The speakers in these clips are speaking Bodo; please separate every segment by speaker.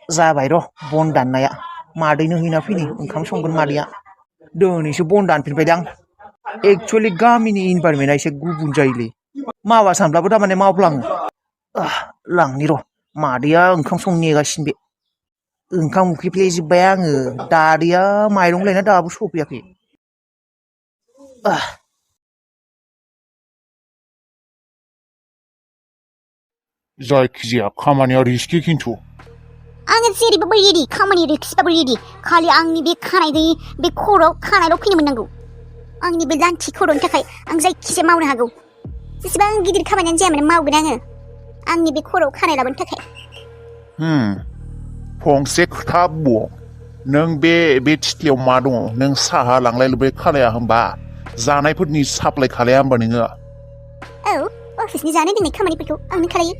Speaker 1: जाबाय र' बन दाननाया मादैनो हैना फैनि ओंखाम संगोन मादैया दिनैसो बन दानफिनबायदां एक्सुवेलि गामिनि इनभाइरमेन्टआ एसे गुबुन जायोलै मावा सानब्लाबो थारमाने मावफ्लाङो लांनि र' मादैया ओंखाम संनो नेगासिनो बे ओंखाम उखैफ्लेजोब्बाय आङो दादैया माइरं लायना दाबो सफैयाखै
Speaker 2: जायखिजाया खामानिया रिस्कि खिन्थु
Speaker 3: आङो जेरैबाबो रेडि खामानि रिस्कबाबो रेडि खालि आंनि बे खानाय गैयि बे खर'आव खानायल' फैनो मोननांगौ आंनि बे लान्थि खर'नि थाखाय आं जायखिजाया मावनो हागौ जेसेबां गिदिर खामानियानो जाया मानो मावगोन आङो आंनि बे खर'आव खानाय लाबोनो थाखाय
Speaker 2: फंसे खोथा बुं नों बे थिथ्लियाव मा दङ नों साहा लांलाय लुबाय खालाया होमबा जानायफोरनि साप्लाय खालाया होमबा नोङो
Speaker 3: औ अफिसनि जानाय लोंनाय खामानिफोरखौ आंनो खालायो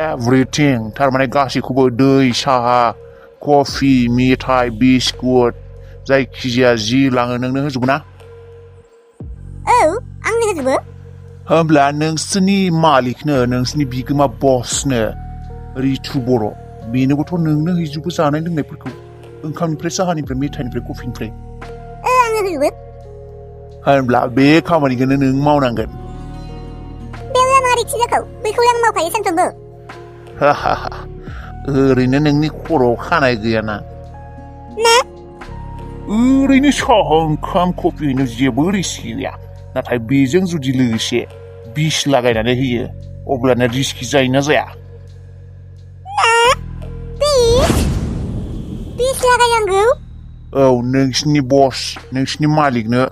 Speaker 2: एभ्रिथिं थारमाने गासैखौबो दै साहा कफि मेथाइ बिस्कुट जायखिजाया जि लाङो नोंनो होजोबो ना
Speaker 3: औ आंनो होजोबो
Speaker 2: होमब्ला नोंसोरनि मालिकनो नोंसोरनि बिगोमा बसनो रितु बर' बेनोबोथ' नोंनो हैजोबो जानाय लोंनायफोरखौ ओंखामनिफ्राय साहानिफ्राय मेथाइनिफ्राय कफिनिफ्राय
Speaker 3: आंनो होजोबो
Speaker 2: होनब्ला बे खामानिखौनो नों मावनांगोन
Speaker 3: बेयाव मारैथि जाखौ बेखौ आं मावखायो सानफ्रोमबो
Speaker 2: ओरैनो नोंनि खर'आव खानाय गैयाना
Speaker 3: ना
Speaker 2: ओरैनो साहा ओंखाम कफि हैनो जेबो रिस्क गैया नाथाय बेजों जुदि लोगोसे बिस लागायनानै होयो अब्लाना रिस्कि जायोना जाया
Speaker 3: बिस लागायनांगौ
Speaker 2: औ नोंसिनि बस नोंसिनि मालिकनो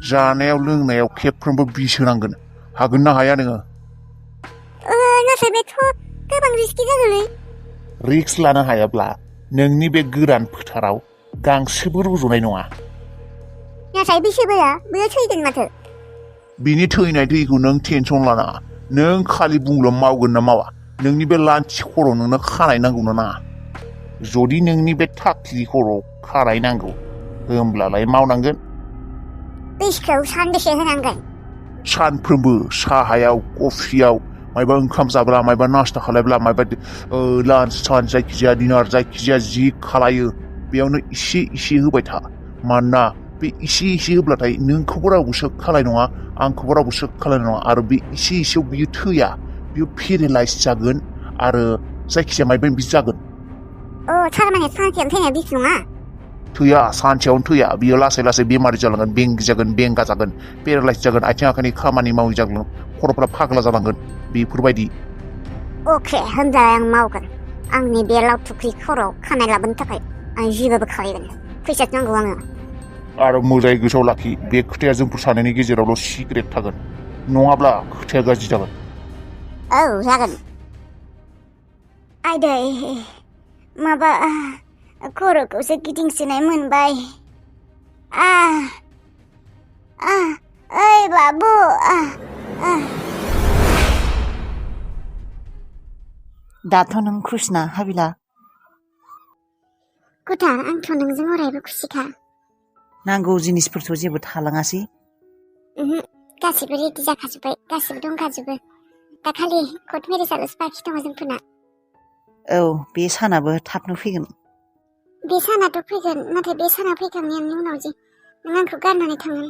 Speaker 2: जानायाव लोंनायाव खेबफ्रोमबो बिस होनांगोन हागोन ना हाया नोङो
Speaker 3: नाथाय बेथ' गोबां रिस्कि जागोनलै
Speaker 2: रिक्स लानो हायाब्ला नोंनि बे गोरान फोथाराव गांसोबो रज'नाय नङा
Speaker 3: नाथाय बिसोबोया बेयो थैगोन माथो
Speaker 2: बिनि थैनाय दैखौ नों टेनसन लानाङा नों खालि बुंल' मावगोन ना मावा नोंनि बे लान्थि खर' नोंनो खानाय नांगौ ना नाङा जुदि नोंनि बे थाख्लि खर' खानाय नांगौ होमब्लालाय मावनांगोन
Speaker 3: बिसखौ सानबेसे होनांगोन
Speaker 2: सानफ्रोमबो साहायाव कफियाव मायबा ओंखाम जाब्ला मायबा नास्ता खालायब्ला मायबा लान्च सान्च जायखिजाया डिनार जायखिजाया जि खालायो बेयावनो इसे इसे होबाय था मानोना बे इसे इसे होब्लाथाय नोंखौबो रावबो सोख खालाय नङा आंखौबो रावबो सोख खालाय नङा आरो बे इसे इसेयाव बियो थैया बियो पेरेलाइज जागोन आरो जायखिजाया मायबा बिदि जागोन
Speaker 3: थारमाने सानसेयावनो थैनाय बिस नङा
Speaker 2: थैया सानसेयावनो थैया बियो लासै लासै बेमारि जालांगोन बेंगि जागोन बेंगा जागोन पेरालाइज जागोन आथिं आखाइनि खामानि मावै जागोन खर'फ्रा फाग्ला जालांगोन बेफोरबायदि
Speaker 3: अके होनब्ला आं मावगोन आंनि बे लावथुख्रि खर'आव खानाय लाबोनो थाखाय आं जेबो खालायगोन फैसा नांगौ आङो
Speaker 2: आरो मोजाङै गोसोआव लाखि बे खोथाया जोंफोर सानैनि गेजेरावल' सिक्रेट थागोन नङाब्ला खोथाया गाज्रि जागोन
Speaker 3: औ जागोन आयदै माबा खर'खौसो गिदिंसोनाय मोनबाय ओइ बाबु
Speaker 1: दाथ' नों कृष्णा हाबिला
Speaker 3: कुथा आंथ' नोंजों अरायबो खुसिखा
Speaker 1: नांगौ जिनिसफोरथ' जेबो थालाङासै
Speaker 3: गासिबो रेडि जाखाजोब्बाय गासिबो दंखाजोबो दा खालि कर्ट मेरेजाल'सो बाखि दङ जोंफोरना
Speaker 1: औ बे सानाबो थाबनो फैगोन
Speaker 3: बे सानाथ' फैगोन नाथाय बे साना फैखांनायनि उनाव जे नों आंखौ गारनानै थांगोन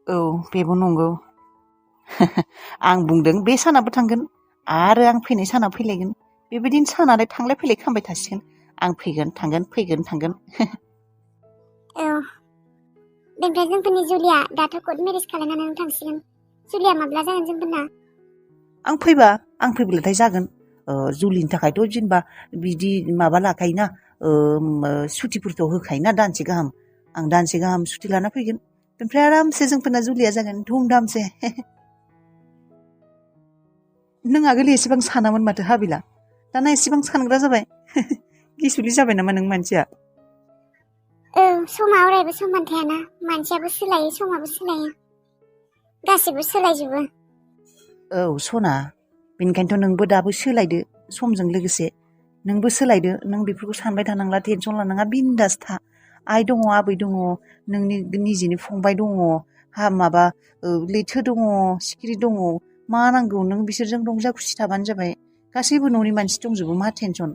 Speaker 1: औ बेबो नंगौ आं बुंदों बे सानाबो थांगोन आरो आं फैनाय साना फैलायगोन बेबायदिनो सानालाय थांलाय फैलाय खालामबाय थासिगोन आं फैगोन थांगोन फैगोन थांगोन
Speaker 3: औ बेनिफ्राय जोंफोरनि जुलिया दाथ' कर्ट मेरेज खालामनानै थांसिगोन जुलिया माब्ला जागोन जोंफोरना
Speaker 1: आं फैब्लाथाय जागोन जुलिनि थाखायथ' जेनेबा बिदि माबा लाखायोना सुटिफोरथ' होखायोना दानसे गाहाम आं दानसे गाहाम सुटि लाना फैगोन ओमफ्राय आरामसे जोंफोरना जुलिया जागोन धुमधामसे नों आगोल एसेबां सानामोन माथो हाबिला दाना एसेबां सानग्रा जाबाय गिसुलि जाबाय नामा नों मानसिया
Speaker 3: औ समा अरायबो समान थायाना मानसियाबो सोलायो समाबो सोलायो गासिबो सोलायजोबो
Speaker 1: औ सना बेनिखायनोथ' नोंबो दाबो सोलायदो समजों लोगोसे नोंबो सोलायदो नों बेफोरखौ सानबाय थानांला टेनसन लानाङा बिन्दास था आइ दङ आबै दङ नोंनि निजेनि फंबाय दङ माबा लैथो दङ सिखिरि दङ मा नांगौ नों बिसोरजों रंजा खुसि थाबानो जाबाय गासैबो न'नि मानसि दंजोबो मा टेनसन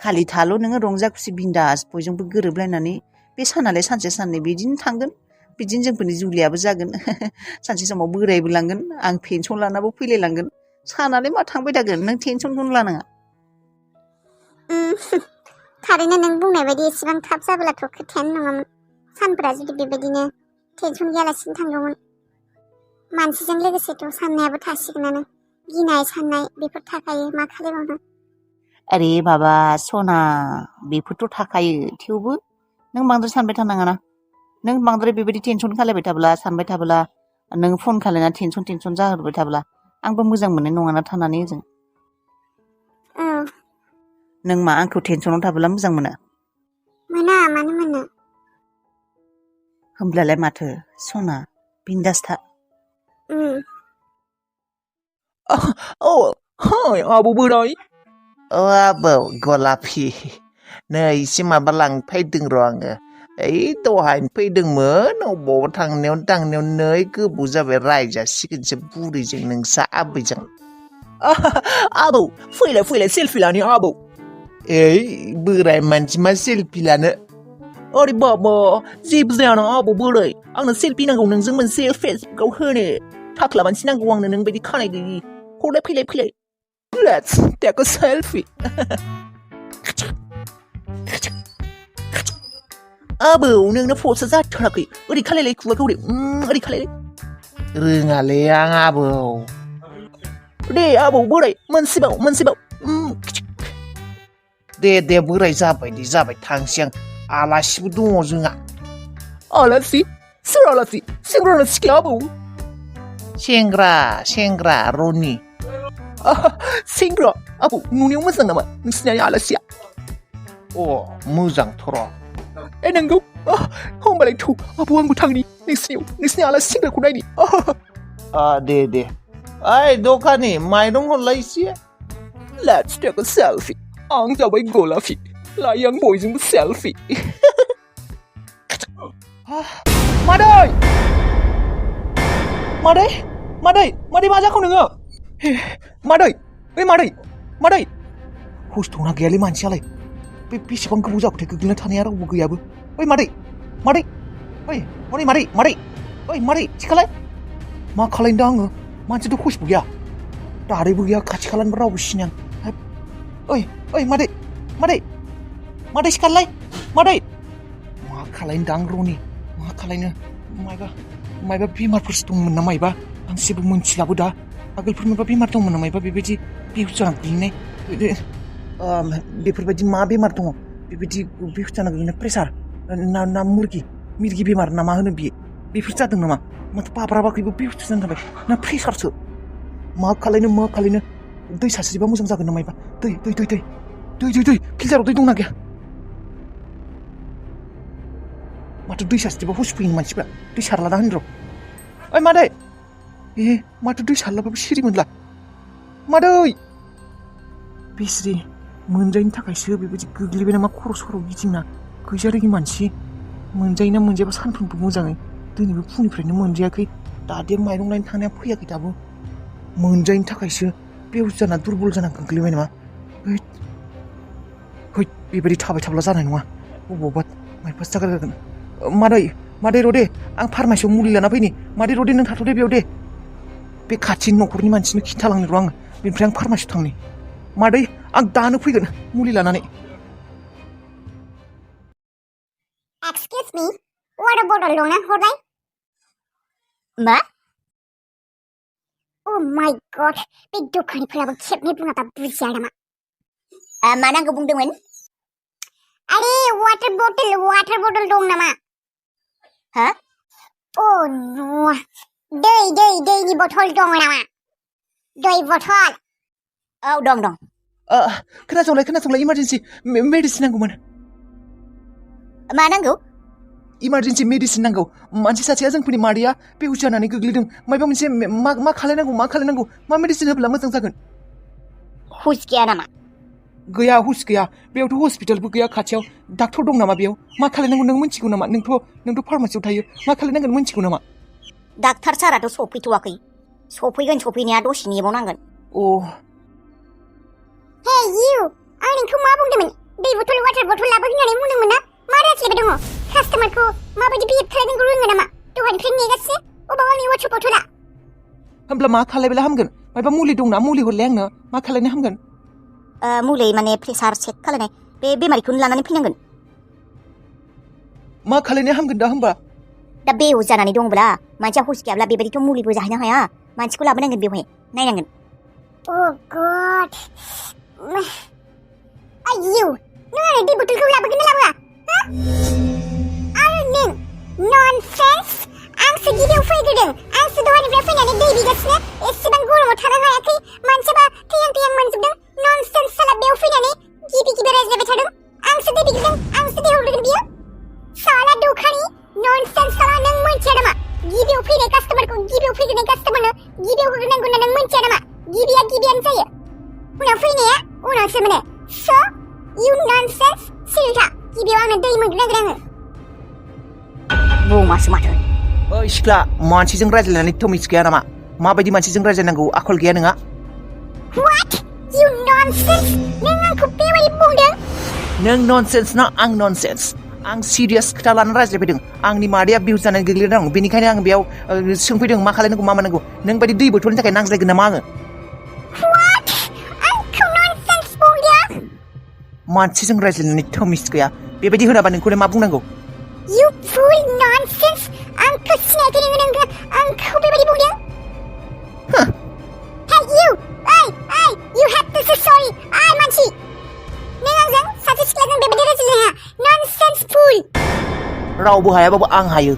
Speaker 4: खालि थाल' नोङो रंजा खुसि बिन्दास बयजोंबो गोरोबलायनानै बे सानालाय सानसे साननै बिदिनो थांगोन बिदिनो जोंफोरनि जुलियाबो जागोन सानसे समाव बोरायबो लांगोन आं पेन्सन लानाबो फैलायलांगोन सानालाय मा थांबाय थागोन नों टेनसनखौनो लानाङा
Speaker 3: थारैनो नों बुंनाय बायदि एसेबां थाब जाबोलाथ' खोथायानो नङामोन सानफोरा जुदि बेबायदिनो टेनसन गैयालासिनो थांगौमोन मानसिजों लोगोसेथ' साननायाबो थासिगोनानो गिनाय साननाय बेफोर थाखायो मा खालामबावनो
Speaker 4: अरे बाबा सना बेफोरथ' थाखायो थेवबो नों बांद्राय सानबाय थानाङाना नों बांद्राय बेबायदि टेनसन खालायबाय थाब्ला सानबाय थाब्ला नों फन खालायना टेनसन जाहोबाय थाब्ला आंबो मोजां मोननाय नङाना थानानै ओजों
Speaker 3: औ
Speaker 4: नों मा आंखौ टेनसनाव थाबोला मोजां मोना
Speaker 3: मोना मानो मोनो
Speaker 4: होमब्लालाय माथो सना बिन्दास था
Speaker 1: Oh, hi, आबौ बोराय
Speaker 2: आबौ गलाफि नै एसे माबा लांफैदों र' आङो ओइ दहायनो फैदोंमोन अबावबा थांनायाव नै गोबाव जाबाय रायजासिगोनसो बुरैजों नोंसा आबैजों
Speaker 1: आबौ फैलाय सेल्फि लानि आबौ
Speaker 2: ओइ बोराय मानसि मा सेल्फि लानो
Speaker 1: अरे बाबा जेबो जायाना आबौ बोराय आंनो सेल्फि नांगौ नोंजों मोनसे फेसबुकआव होनो थाख्ला मानसि नांगौ आंनो नों बायदि खानाय गैयि हरलाय फैलाय Let's take a selfie आबौ नोंनो फट'आ जाथाराखै ओरै खालायलाय खुगाखौ ओरै खालायलाय
Speaker 2: रोङालै आं आबौ
Speaker 1: दे आबौ बोराय मोनसेबाव
Speaker 2: दे बोराय जाबाय थांसै आं आलासिबो दङ जोंहा
Speaker 1: आलासि सोर आलासि सेंग्राना सिख्ला आबौ
Speaker 2: सेंग्रा रनि
Speaker 1: सेंग्रा आबौ नुनायाव मोजां नामा नोंसिनि आलासिया
Speaker 2: मोजांथ' र'
Speaker 1: नंगौ होमबालाय थौ आबौ आंबो थांनि नोंसिनि आलासि सेंग्राखौ नायनि
Speaker 2: दे ओइ दखानि माइरं हरलाय एसे
Speaker 1: Let's take a selfie आं जाबाय गलाफि लायो आं बयजोंबो सेल्फि मादै मा जाखौ नोङो मादै हस्ट'ना गैयालै मानसियालाय बे बेसेबां गोबाव जाखोथाय गोग्लैना थानाया रावबो गैयाबो ओइ मादै थिखालाय मा खालायनो दा आङो मानसिथ' हस्टबो गैया दादैबो गैया खाथि खालानिबो रावबो सिनाया ओइ मादै सिखारलाय मादै मा खालायनो दा आं रनि मा खालायनो मायबा बेमारफोरसो दंमोन ना मायबा आं जेबो मोनथिलाबो दा आगोलफोर माबा बेमार दंमोन ना मायबा बेबायदि बेहुस जाना गोग्लैनाय बेफोरबायदि मा बेमार दङ बेबायदि बेहुस जाना गोग्लैनाय प्रेसार ना मिरगि बेमार ना मा होनो बेफोर जादों नामा माथो बाब्राबाखैबो बेहुस जाना थाबाय ना प्रेसारसो मा खालायनो दै सास्रिबा मोजां जागोन ना मायबा दै फिल्टाराव दै दंना गैया माथो दै सास्रिबा हुस फैयो मानसिफ्रा दै सारलाना होनो र' ओइ मादै माथो दै सारलाबाबो सिरि मोनला मादै बेस्रि मोनजायैनि थाखायसो बेबायदि गोग्लैबाय नामा खर' सर' गिदिंना गैजारोङि मानसि मोनजायोना मोनजायाबा सानफ्रोमबो मोजाङै दिनैबो फुंनिफ्रायनो मोनजायाखै दादे माइरं लायनो थांनाया फैयाखै दाबो मोनजायैनि थाखायसो बेहुस जाना दुरबल जाना गोग्लैबाय नामा बेबायदि थाबाय थाब्ला जानाय नङा बबावबा माइबासो जागारगोन मादै र' दे आं फार्मासियाव मुलि लाना फैनि मादै र' दे नों थाथ' दे बेयाव दे बे खाथिनि न'खरनि मानसिनो खिन्थालांनो र' आङो बेनिफ्राय आं फार्मासियाव थांनि मादै आं दानो फैगोन मुलि लानानै
Speaker 3: Excuse me, water bottle दंना हरलाय मा Oh my god, बे दखानिफोराबो खेबनै बुङाबा बुजिया नामा मा नांगौ बुंदोंमोन आरे वाटार बटल दं नामा हा नो दैनि बथल दङ नामा दै बथल औ दं
Speaker 1: खोनासंलाय इमारजेन्सि मेडिसिन नांगौमोन
Speaker 3: मा नांगौ
Speaker 1: इमारजेन्सि मेडिसिन नांगौ मानसि सासेया जोंफोरनि मादैया बेहुस जानानै गोग्लैदों माबा मोनसे मा खालायनांगौ मा मेडिसिन होब्ला मोजां जागोन
Speaker 3: हुस गैया नामा
Speaker 1: गैया हुस गैया बेयावथ' हस्पिटालबो गैया खाथियाव डाक्टर दं नामा बेयाव मा खालायनांगौ नों मिथिगौ नामा नोंथ' फार्मासियाव थायो मा खालायनांगोन मिथिगौ नामा
Speaker 3: डाक्टार साराथ' सफैथ'वाखै सफैनाया दसे नेबावनांगोन हे इउ आं नोंखौ मा बुंदोंमोन दै बथल वाटार बथल लाबो होननानै बुंदोंमोन ना मा रायज्लायबाय दङ कास्टमारखौ माबायदि बिहेभ खालामनांगौ रोङो नामा दहायनिफ्राय नेगासिनो अबाव आंनि वाटार बथला
Speaker 1: होमब्ला मा खालायब्ला हामगोन मायबा मुलि दंना मुलि हरलाय आंनो मा खालायनो हामगोन
Speaker 3: मुलि माने प्रेसार चेक खालायनाय बे बेमारिखौनो लानानै फैनांगोन
Speaker 1: मा खालायनो हामगोन दा होमबा
Speaker 3: दा बेव जानानै दंब्ला मानसिया हुस गैयाब्ला बेबायदिथ' मुलिबो जाहैनो हाया मानसिखौ लाबोनांगोन बेवहाय नायनांगोन Oh God आयौ नों आरो दै बथलखौ लाबोगोन ना लाबोआ आरो नों ननसेन्स आंसो गिबियाव फैग्रोदों आंसो दहायनिफ्राय फैनानै दै बिगासिनो एसेबां गरमाव थानो हायाखै मानसियाबा थैहां मोनजोबदों ननसेन्स साला बेयाव फैनानै गिबि रायज्लायबाय थादों आंसो दै बिग्रोदों आंसो दै हरग्रोगोन बियो साला दखानि ननसेन्स साला नों मोनथिया नामा गिबियाव फैनाय कास्टमारखौ गिबियाव फैग्रोनाय कास्टमारनो गिबियाव होग्रोनांगौ ना नों मोनथिया नामा गिबियानो जायो उनाव फैनाया उनावसो मोनो स' इउ ननसेन्स सिरिथा गिबियाव आंनो दै मोनग्रोनांगोन आङो बुंमासो माथो
Speaker 1: ओइ सिख्ला मानसिजों रायज्लायनानै थमिस गैया नामा माबायदि मानसिजों रायज्लायनांगौ आखल गैया नोंहा
Speaker 3: What you nonsense नों आंखौ बेबायदि बुंदों
Speaker 1: नों ननसेन्स ना आं ननसेन्स आं सिरियास खोथा लानानै रायज्लायफैदों आंनि मादैया बिहुस जानानै गोग्लैदों बेनिखायनो आं बेयाव सोंफैदों मा खालायनांगौ मा मानांगौ नों बायदि दै बथलनि थाखाय नांज्लायगोन नामा आङो
Speaker 3: What आंखौ ननसेन्स बुंदों
Speaker 1: मानसिजों रायज्लायनानै थमिस गैया बेबायदि होनाबा नोंखौलाय मा बुंनांगौ
Speaker 3: You fool nonsense आंखौ सिनायखै नोङो आंखौ बेबायदि बुंदों Hey you ओइ you have to say sorry मानसि नों आंजों सासे सिख्लाजों बेबायदि रायज्लायनो हाया ननसेन्स फुल
Speaker 1: रावबो हायाबाबो आं हायो